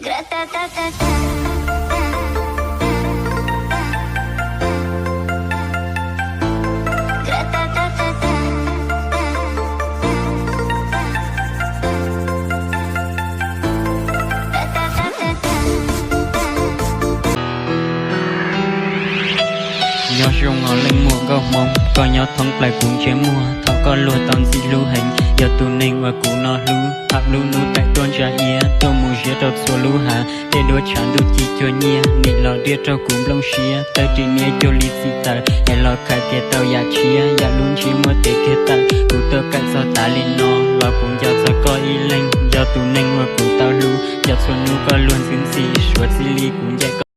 Nyob zoo os leej muam nkauj hmoob, koj nyob thoob plaws kuv ntsej muag, thov koj luag tau ntxim hlub heev, yog tus neeg uas kuv no hlub. Tham lub hnub taim tuaj ntsa iab, tuaj mus ziab rau txhua lub hav, tej duab tshav ntuj ci cuag nyiaj, nim los riaj rau kuv nplooj siab, tawb ris niab cuag li txim tawm, es los khais tias tau yam tshiab, yam lub ntsiab muaj tes kiag tawm, kuv tuaj kawm txog tas li no, los kuv nco txog koj ib leeg, yog tus neeg uas kuv tau hlub, nco txhua hnub koj luag ntxhi ntxhi, suav txij li kuv ncaim koj